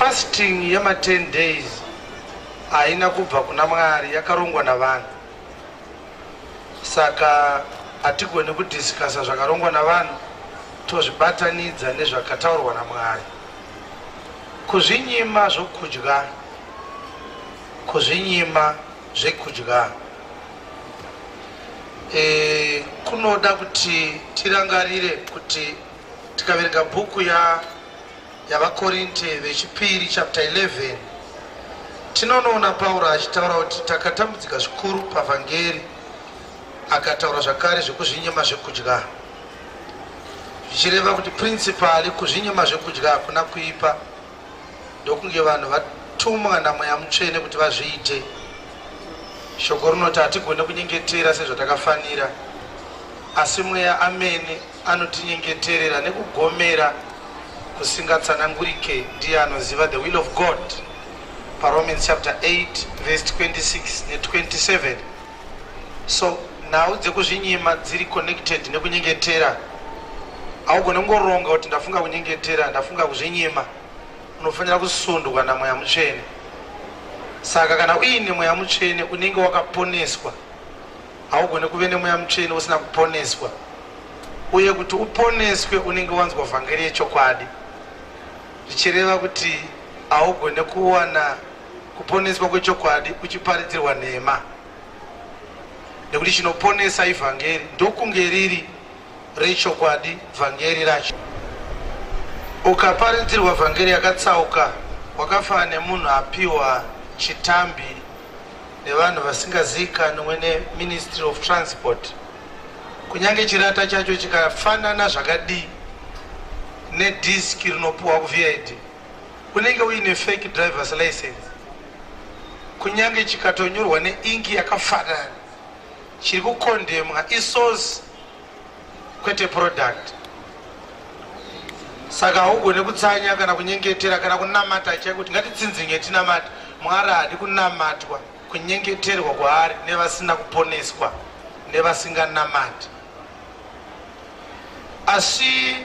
Fasting yema 10 days haina kubva kuna Mwari, yakarongwa navanhu. Saka hatigoni kudhisikasa zvakarongwa navanhu tozvibatanidza nezvakataurwa naMwari. Kuzvinyima zvokudya, kuzvinyima zvekudya e, kunoda kuti tirangarire kuti tikaverenga bhuku ya yavaKorinte vechipiri chapter 11 tinonoona Pauro achitaura kuti takatambudzika zvikuru pavhangeri, akataura zvakare zvekuzvinyima zvekudya, zvichireva kuti principally kuzvinyima zvekudya hakuna kuipa, ndokunge vanhu vatumwa naMweya Mutsvene kuti vazviite. Shoko rinoti hatigone kunyengetera sezvatakafanira, asi Mweya amene anotinyengeterera nekugomera kusingatsanangurike, ndiye anoziva the will of God paRomans chapter 8 verse 26 ne27. So nhau dzekuzvinyima dziri connected nekunyengetera. Haugone kungoronga kuti ndafunga kunyengetera, ndafunga kuzvinyima. Unofanira kusundwa naMweya Mutsvene. Saka kana uine Mweya Mutsvene unenge wakaponeswa. Haugone kuve neMweya Mutsvene usina kuponeswa. Uye kuti uponeswe unenge wanzwa vhangeri yechokwadi, zvichireva kuti haugone kuwana kuponeswa kwechokwadi uchiparidzirwa nhema, nekuti chinoponesa ivhangeri, ndokunge riri rechokwadi vhangeri racho. Ukaparidzirwa vhangeri yakatsauka wakafanana nemunhu apiwa chitambi nevanhu vasingaziikanwe neMinistry of Transport. Kunyange chirata chacho chikafanana zvakadii nedhiski rinopuwa kuVID, unenge uine fake driver's license. Kunyange chikatonyorwa neinki yakafanana, chiri kukondemwa isource kwete product. Saka haugone kutsanya kana kunyengetera kana kunamata chaiko kuti ngatitsinzinye tinamate. Mwari haadi kunamatwa, kunyengeterwa kwaari nevasina kuponeswa, nevasinganamati. Asi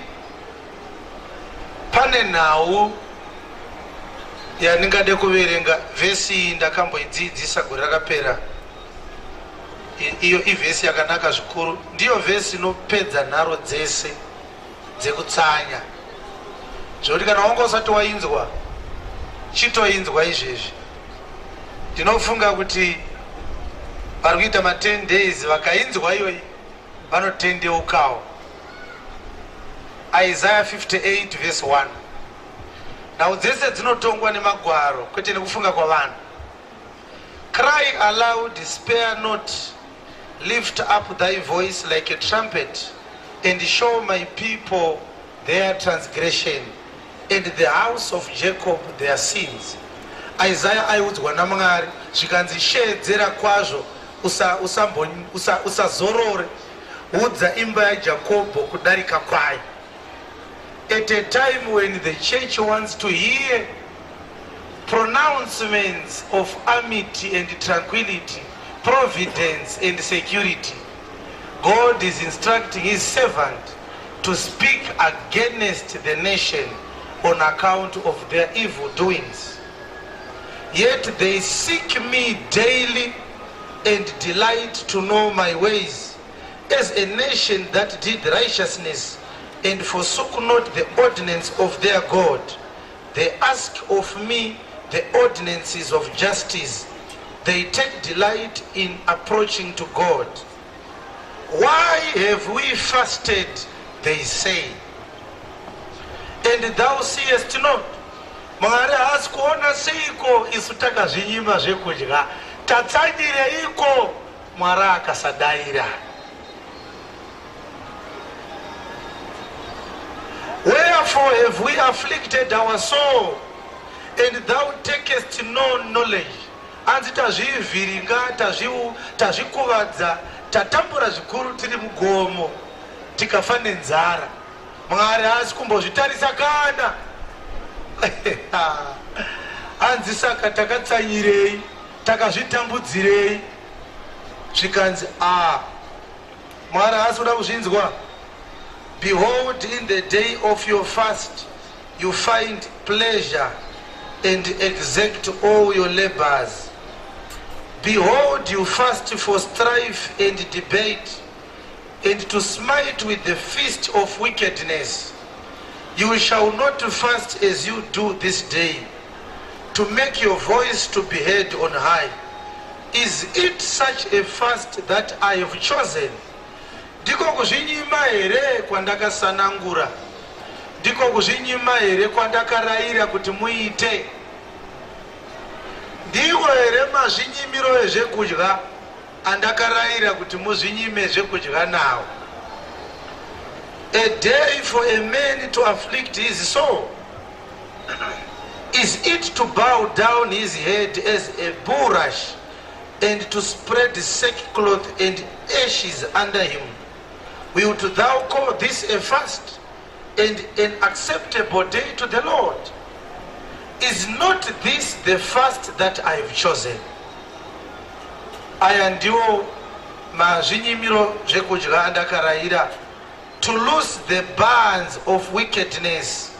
pane nhau yandingade kuverenga vhesi iyi, ndakamboidziidzisa gore rakapera. Iyo ivhesi yakanaka zvikuru, ndiyo vhesi inopedza nharo dzese dzekutsanya, zvekuti kana wanga usati wainzwa chitoinzwa izvezvi. Ndinofunga kuti vari kuita ma 10 days vakainzwa iyoyi vanotendeukawo. Isaiah 58 verse 1. Nhau dzese dzinotongwa nemagwaro kwete nekufunga kwavanhu. Cry aloud, spare not, lift up thy voice like a trumpet, and show my people their transgression, and the house of Jacob their sins. Isaiah aiudzwa naMwari zvikanzi sheedzera kwazvo usazorore, udza imba yaJakobho kudarika kwayo. At a time when the church wants to hear pronouncements of amity and tranquility, providence and security, God is instructing his servant to speak against the nation on account of their evil doings. Yet they seek me daily and delight to know my ways, as a nation that did righteousness and forsook not the ordinance of their God. They ask of me the ordinances of justice. They take delight in approaching to God. Why have we fasted, they say, and thou seest not? Mwari haasi kuona seiko isu takazvinyima zvekudya, tatsanyireiko Mwari akasadaira? Wherefore have we afflicted our soul, and thou takest no knowledge? Anzi tazvivhiringa, tazvikuvadza, tatambura zvikuru tiri mugomo, tikafa nenzara. Mwari haasi kumbozvitarisa kana. Anzi saka takatsanyirei, takazvitambudzirei? Zvikanzi a Mwari haasi kuda kuzvinzwa. Behold, in the day of your fast you find pleasure and exact all your labors. Behold, you fast for strife and debate, and to smite with the fist of wickedness. You shall not fast as you do this day, to make your voice to be heard on high. Is it such a fast that I have chosen? Ndiko kuzvinyima here kwandakasanangura? Ndiko kuzvinyima here kwandakarayira kuti muite? Ndiko here mazvinyimiro ezvekudya andakarayira kuti muzvinyime zvekudya nawo? A day for a man to afflict his soul. Is it to bow down his head as a bulrush and to spread sackcloth and ashes under him? Wilt thou call this a fast and an acceptable day to the Lord? Is not this the fast that I have chosen? Aya ndiwo mazvinyimiro zvekudya andakarayira, to loose the bands of wickedness,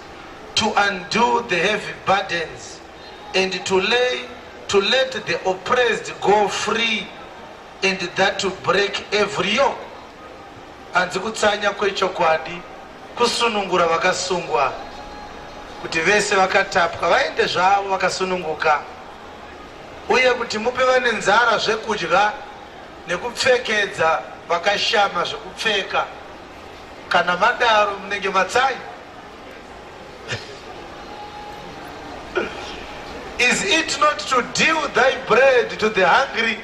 to undo the heavy burdens, and to let the oppressed go free, and that to break every yoke. Hanzi kutsanya kwechokwadi kusunungura vakasungwa, kuti vese vakatapwa vaende zvavo vakasununguka, uye kuti mupe vane nzara zvekudya nekupfekedza vakashama zvekupfeka. Kana madaro munenge matsanya. Is it not to deal thy bread to the hungry,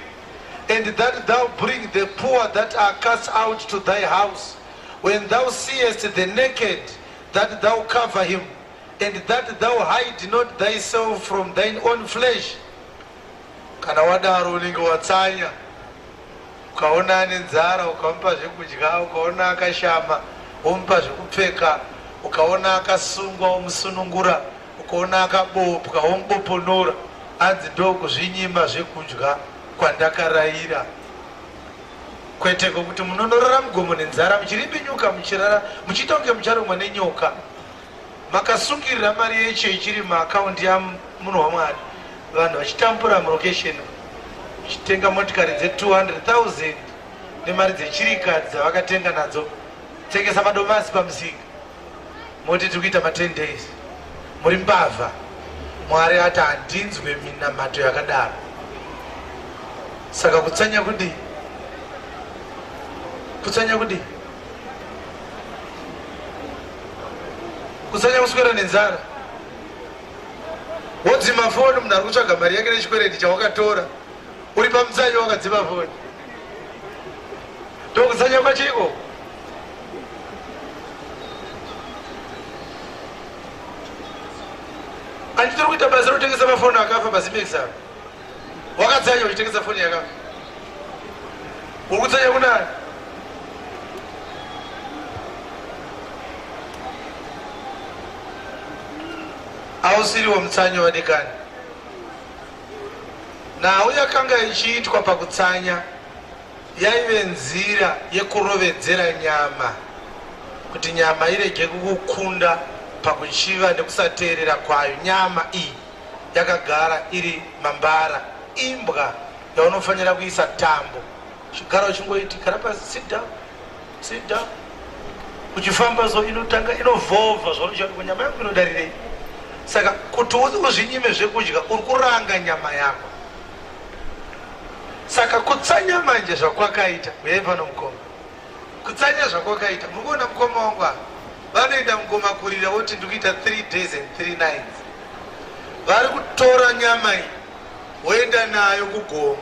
and that thou bring the poor that are cast out to thy house? When thou seest the naked, that thou cover him, and that thou hide not thyself from thine own flesh? Kana wadaro unenge watsanya. Ukaona ane nzara, ukamupa zvekudya, ukaona akashama, womupa zvekupfeka, ukaona akasungwa, womusunungura, ukaona akabopwa, womuboponora. Hanzi ndokuzvinyima zvekudya kwandakarayira, kwete kwokuti munonorara mugomo nenzara, muchiribinyuka, muchirara muchiita kunge mucharumwa nenyoka, makasungirira mari yecho ichiri muakaundi yamunhu waMwari, vanhu vachitambura murokesheni, muchitenga motikari dze200 000 nemari dzechirikadzi dzavakatenga nadzo, tengesa madomasi pamusika, moti tiri kuita ma10 days. Muri mbavha. Mwari ati handinzwe minamato yakadaro. Saka kutsanya kudii? Kutsanya kudii? Kutsanya kuswera nenzara, wodzima foni. Munhu ari kutsvaga mari yake nechikwereti chawakatora, uri pamutsanyo, wakadzima foni. Ndokutsanya kwacho ikoko. Handitiri kuita basa rekutengesa mafoni akafa paZimex apa. Wakatsanya uchitengesa foni yakafa, uri kutsanya kunani? Ausiriwo mutsanyo, vadikani. Nhau yakanga ichiitwa pakutsanya yaive nzira yekurovedzera nyama, kuti nyama irege kukukunda pakuchiva nekusateerera kwayo. Nyama iyi yakagara iri mambara, imbwa yaunofanira kuisa tambo, chigara uchingoiti, "Gara pasi, sit down, sit down." Uchifamba so, inotanga inovhovha zvaunochati, "Nyama yangu inodarirei?" Saka kuti uzvinyime zvekudya, uri kuranga nyama yako. Saka kutsanya manje zvakwakaita, uyai pano mukoma. Kutsanya zvakwakaita, muri kuona mukoma wangu ava vanoenda mukoma kurira, voti ndikuita 3 days and 3 nights. Vari kutora nyama iyi, voenda nayo kugomo,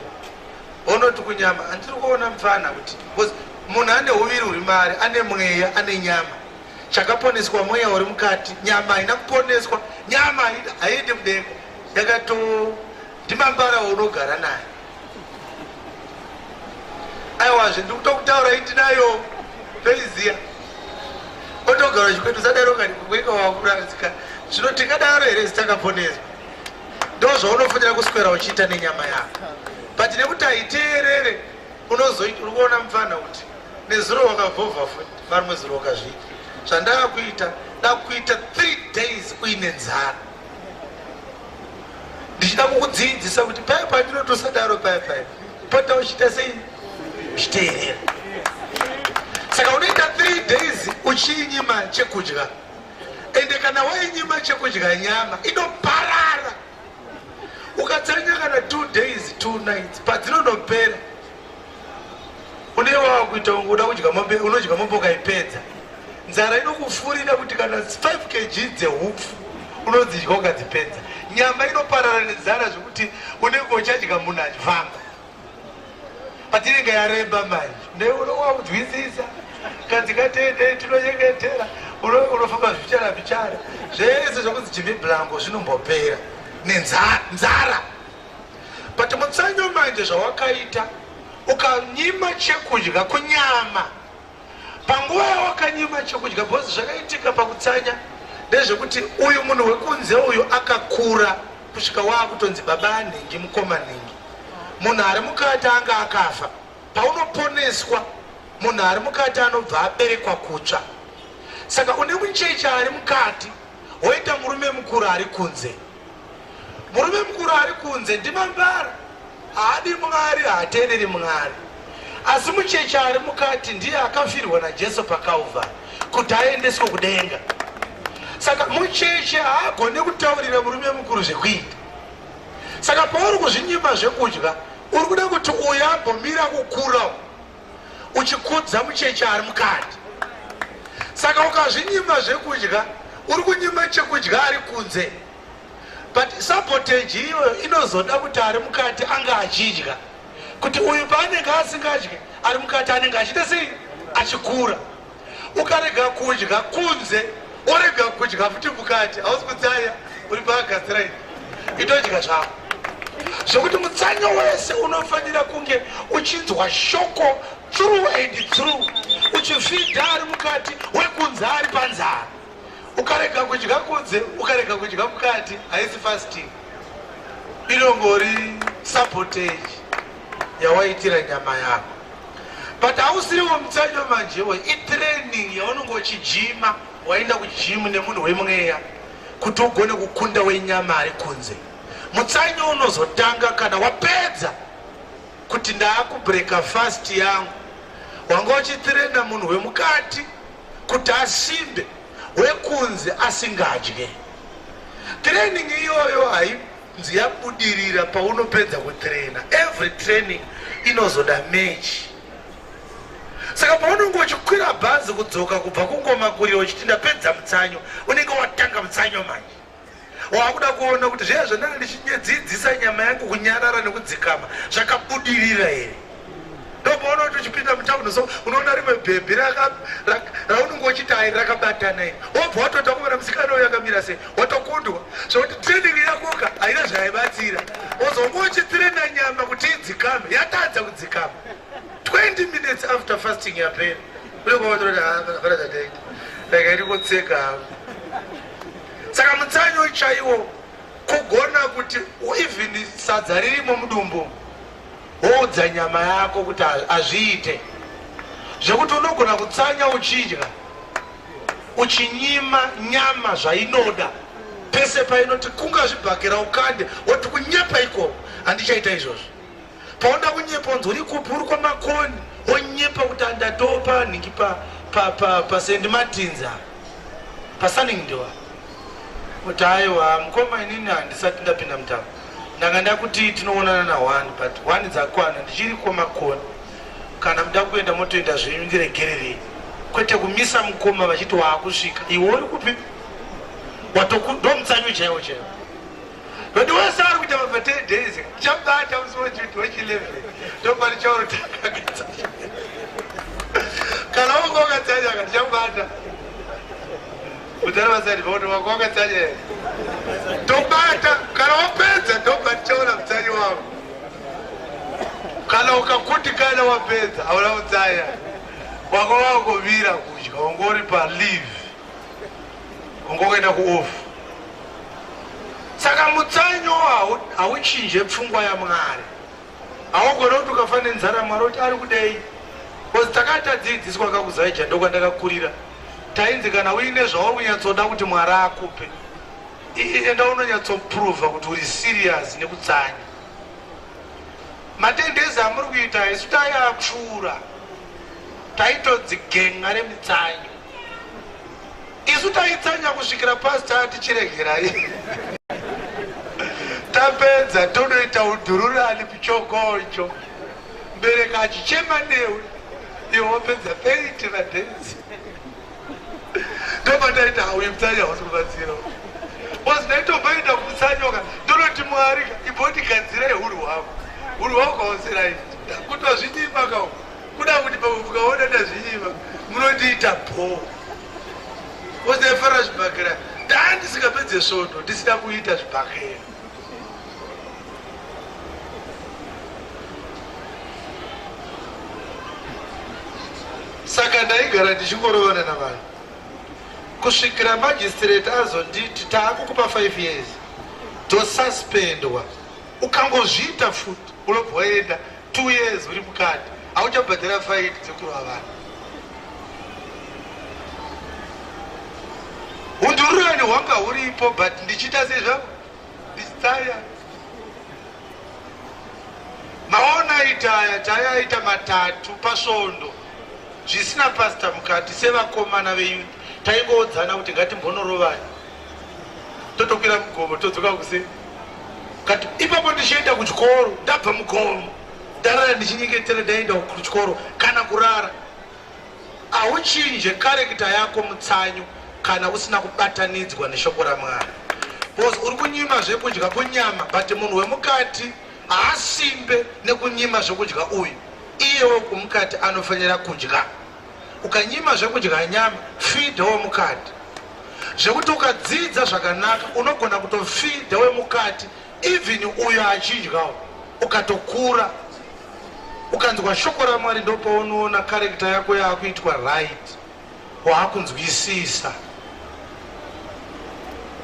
vonoti kunyama, handiri kuona mufana kuti, because munhu ane uviri huri mari, ane mweya, ane nyama. Chakaponeswa mweya uri mukati, nyama haina kuponeswa. Nyama haiendi mudenga, yakato ndimambara waunogara naye. Aiwazve, ndiri kutokutaura, indinayo, toiziya. Otogara chikwetu sadaro kani kuweka wakuradzika. Zvino tingadaro here zitakaponeswa? Ndo zvaunofanira kuswera uchiita nenyama yako, but nekuti haiteerere, unozoita. Uri kuona mufana kuti nezuro wakavhovha futi, marimwe zuro wakazviita. Zvandaakuita, ndakuita 3 days uine nzara. Ndichida kukudzidzisa kuti paya pandinotosadaro paya paya pota uchiita sei, uchiteerera. Saka unoita 3 days uchiinyima chekudya, ende kana wainyima chekudya, nyama inoparara. Ukatsanya kana 2 days 2 nights, padzinonopera unenge wava kuita kunge uda kudya mombe. Unodya mombe ukaipedza. Nzara inokufurira kuti kana 5 kg dzehupfu unodzidya ukadzipedza. Nyama inoparara nenzara zvekuti unenge uchadya munhu achifamba, patinenge yaremba manje neunowakunzwisisa kadzikatende tinonyengetera, unofamba zvichara bichara. Zvese zvokunzi Jimmy Blanco zvinombopera nenzara. But mutsanyo manje, zvawakaita, ukanyima chekudya kunyama, panguva yawakanyima chekudya, because zvakaitika pakutsanya ndezvekuti uyu munhu wekunze uyu akakura kusvika waakutonzi baba anhingi, mukoma nhingi. Munhu ari mukati anga akafa. Paunoponeswa, munhu ari mukati anobva aberekwa kutsva. Saka une mucheche ari mukati, woita murume mukuru ari kunze. Murume mukuru ari kunze ndimambara, haadi Mwari, haateereri Mwari. Asi mucheche ari mukati ndiye akafirwa naJesu paCalvary kuti aendeswe kudenga. Saka mucheche haagone kutaurira murume mukuru zvekuita. Saka pauri kuzvinyima zvekudya, uri kuda kuti uyu ambomira kukura, uchikudza mucheche ari mukati. Saka ukazvinyima zvekudya, uri kunyima chekudya ari kunze, but sabotage iyoyo inozoda kuti ari mukati anga achidya, kuti uyu paanenge asingadyi, ari mukati anenge achiita sei? Achikura. Ukarega kudya kunze, orega kudya futi mukati, hausi kutsanya, uri paagasirai, itodya zvako. Zvokuti mutsanyo wese unofanira kunge uchinzwa shoko through and through, uchifidha ari mukati, wekunze ari panzara. Ukarega kudya kunze, ukarega kudya mukati, haisi fasting, inongori sabotage yawaitira nyama yako. But hausiriwo mutsanyo manjewo, itraining yaunenge uchijima. Waenda kugym nemunhu wemweya kuti ugone kukunda wenyama ari kunze. Mutsanyo unozotanga kana wapedza kuti ndaakubreaka fast yangu. Wanga uchitraina munhu wemukati kuti asimbe, wekunze asingadye. Training iyoyo hainzi yabudirira paunopedza kutraina. Every training inozoda match. Saka paunenge uchikwira bhazi kudzoka kubva kungoma kuriro uchiti ndapedza mutsanyo, unenge watanga mutsanyo manje. Wakuda kuona kuti zviya zvandanga ndichinyedzidzisa nyama yangu kunyarara nekudzikama zvakabudirira here. Ndopaona kuti uchipinda mutauni, so unoona rimwe bhebhi raunenge uchiti ai rakabatana iri, wobva watota kuona musikana uyu akamira sei, watokundwa. Zvokuti training yakoka haina zvaibatsira. Wozonge uchitraina nyama kuti idzikame, yatadza kudzikama. 20 minutes after fasting yapera, unenge watoroti hapana zvataita, rega ndikotseka hangu. Saka mutsanyo chaiwo kugona kuti even sadza ririmo mudumbu, woudza nyama yako kuti hazviite. Zvekuti unogona kutsanya uchidya, uchinyima nyama zvainoda. Pese painoti kunga zvibhakera ukande, woti kunyepa ikoko, handichaita izvozvo. Paunoda kunyepa, unzi uri kupi? Uri kwaMakoni, wonyepa kuti andatopa nhingi paSt Martins, paSunningdale, kuti aiwa mukoma, inini handisati ndapinda mutauro, ndanga ndakuti tinoonana na1, but 1 dzakwana, ndichiri kwaMakoni. Kana muda kuenda motoenda zvenyu, ndiregererei. Kwete kumisa mukoma vachiti waakusvika, iwe uri kupi? Ndo mutsanyo chaiwo chaiwo. But wese ari kuita pa 10 days, tichamubata musi wechi11, ndoparichaurotanga. Kana wanga wakatsanya ka, tichamubata mutari vasati vakuti wanga wakatsanya here, tobata. Kana wapedza, ndobva tichaona mutsanyo wako. Kana ukakundikana wapedza, hauna kutsanya, wanga wangomira kudya, wanga uri paleave, wanga wakaenda kuoff. Saka mutsanyo hauchinje pfungwa yaMwari. Haugone kuti ukafa nenzara, Mwari kuti ari kudei, because takati tadzidziswa kakuzaija, ndokwandakakurira, tainzi kana uine zvauri kunyatsoda kuti Mwari akupe. Enda unonyatsoprova kuti uri serious nekutsanya. Matendezi amuri kuita isu tayapfuura, taitonzi gen'a remitsanyo. Isu taitsanya kusvikira pastor ati chiregerai. Tapedza tonoita udhururani kuchokocho. Mbereka achichema newe iwe wapedza 30 madhezi. Ndobva ndaita hauyi mutsanya hausi kubatsira. Because ndaitomboenda kumutsanyoka ndonoti Mwari imbondigadzirai huru hwako. Huru hwako hausi right. Kutozvinyima ka uku. Kuda kuti mukaona ndazvinyima munondiita bhoo. Because ndaifarira zvibhakera. Ndandisingapedze svondo ndisina kuita zvibhakera. Saka ndaigara ndichingorovana navanhu kusvikira magistrate azonditi taakukupa 5 years tosuspendwa ukangozviita futi unobva waenda 2 years uri mukati hauchabhadhara faini dzekurova vanhu. Hundururani hwanga huripo but ndichiita sei zvangu ndichitsaya. Maona itaya tayaita matatu pasvondo zvisina pastor mukati sevakomana veyouth taingoodzana kuti ngatimbonorovani totokwira mugomo todzoka kuse kati ipapo ndichienda kuchikoro ndabva mugomo ndarara ndichinyengetera ndaenda kuchikoro kana kurara Hauchinje character yako mutsanyo kana usina kubatanidzwa neshoko raMwari. Because uri kunyima zvekudya kunyama but munhu wemukati haasimbe nekunyima zvekudya uyu. Iye wekumukati anofanira kudya. Ukanyima zvekudya nyama, feed wemukati. Zvekuti ukadzidza zvakanaka unogona kutofeeda wemukati even uyo achidyawo ukatokura. Ukanzwa shoko raMwari ndopaunoona character yako yaakuitwa right, waakunzwisisa.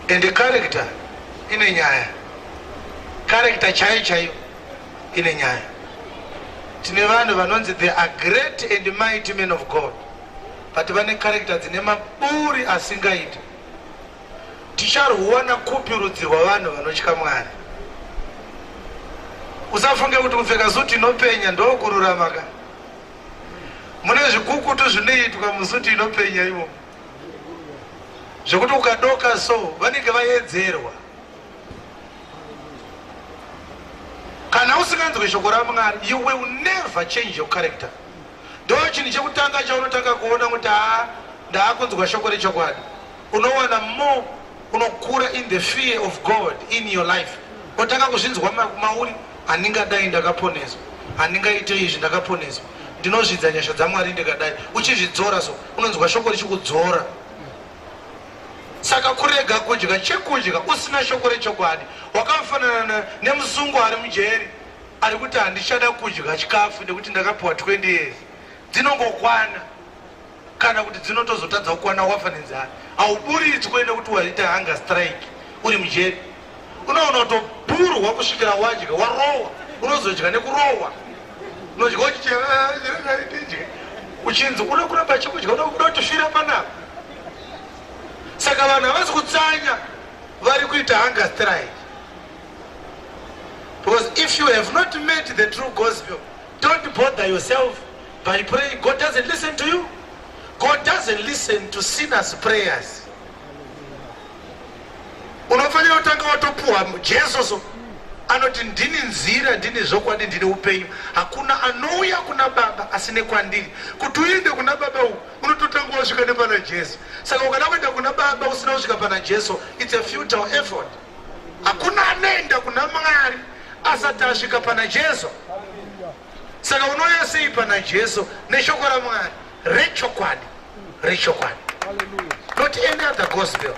Ende character ine nyaya, character chaiyo chaiyo ine nyaya. Tine vanhu vanonzi they are great and mighty men of God, but vane character dzine maburi asingaiti. Ticharwuwana kupi rudzi rwavanhu vanotya Mwari? Usafunge kuti kupfeka suti inopenya ndokururama ka. Mune zvikukutu zvinoitwa musuti inopenya imomo zvekuti ukadoka so vanenge vayedzerwa. Kana usinganzwe shoko raMwari, you will never change your character. Ndo chinhu chekutanga chaunotanga kuona kuti haa ndaakunzwa shoko rechokwadi. Unowana more unokura in the fear of God in your life. Otanga kuzvinzwa mauri, handingadai ndakaponeswa, handingaite izvi ndakaponeswa, ndinozvidza nyasha dzaMwari ndikadai. Uchizvidzora so, unonzwa shoko richikudzora. Saka kurega kudya chekudya usina shoko rechokwadi wakafanana nemusungwa ari mujeri ari kuti handichada kudya chikafu nekuti ndakapiwa 20 years dzinongokwana kana kuti dzinotozotadza kukwana wafa nenzara. Hauburitswe nekuti waita hunger strike uri mujeri. Unoona kutopurwa kusvikira wadya warohwa, unozodya nekurohwa. Unodya uchichema uchinzi uda kuramba chekudya uda kutifira panapa. Saka vanhu havasi kutsanya vari kuita hunger strike. Because if you have not met the true gospel, don't bother yourself by praying. God doesn't listen to you. God doesn't listen to sinners' prayers. Unofanira kutanga watopuwa Jesu so anoti ndini nzira, ndini zvokwadi, ndini upenyu. Hakuna anouya kuna Baba asi nekwandiri. Kuti uende kuna Baba uku unototanga wasvika nepana Jesu. Saka ukada kuenda kuna Baba usina kusvika pana Jesu, it's a futile effort. Hakuna anoenda kuna Mwari asati asvika pana Jesu. Saka unouya sei pana Jesu? Neshoko raMwari rechokwadi, rechokwadi, not any other gospel.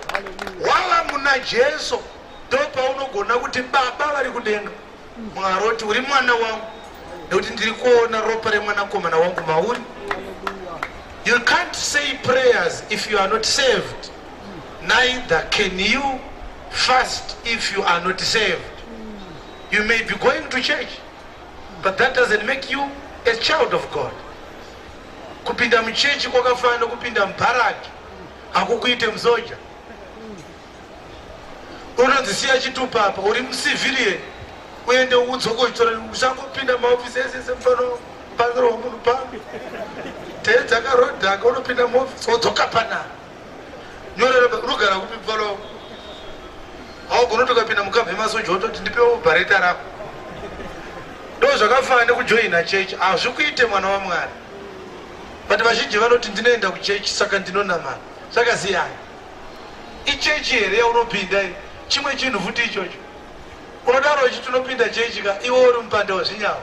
Wava muna Jesu ndopaunogona kuti Baba vari kudenga, Mwari oti uri mwana wangu nekuti ndiri kuona ropa remwanakomana wangu mauri. You can't say prayers if you are not saved. Neither can you fast if you are not saved. You may be going to church, but that doesn't make you a child of God. Kupinda muchechi kwakafanana nekupinda mubharaki, hakukuite musoja. Unotonzi siya chitupa apa, uri mucivilian, uende udzoke uchitora. Usangopinda maofisi ese ese, mufano panorohwa munhu pano teedzakarodhaka, unopinda muofisi wodzoka panapa. Nyorera, unogara kupi, mufano? Haugoni utokapinda mukamba yemasoja wototi, "Ndipewo bhareta rako." Ndo zvakafanana nekujoina chechi, hazvikuite mwana waMwari. But vazhinji vanoti, "Ndinoenda kuchechi, saka ndinonamata." Zvakasiyana. Ichechi here yaunopinda iyi? Chimwe chinhu futi ichocho. Unodaro uchiti unopinda chechi ka, iwe uri mupanda wezvinyawo.